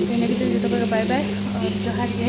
ᱛᱚ ᱤᱱᱟᱹ ᱜᱮ ᱡᱚᱛᱚ ᱠᱚᱜᱮ ᱵᱟᱭ ᱵᱟᱭ ᱟᱨ ᱡᱚᱦᱟᱨ ᱜᱮ᱾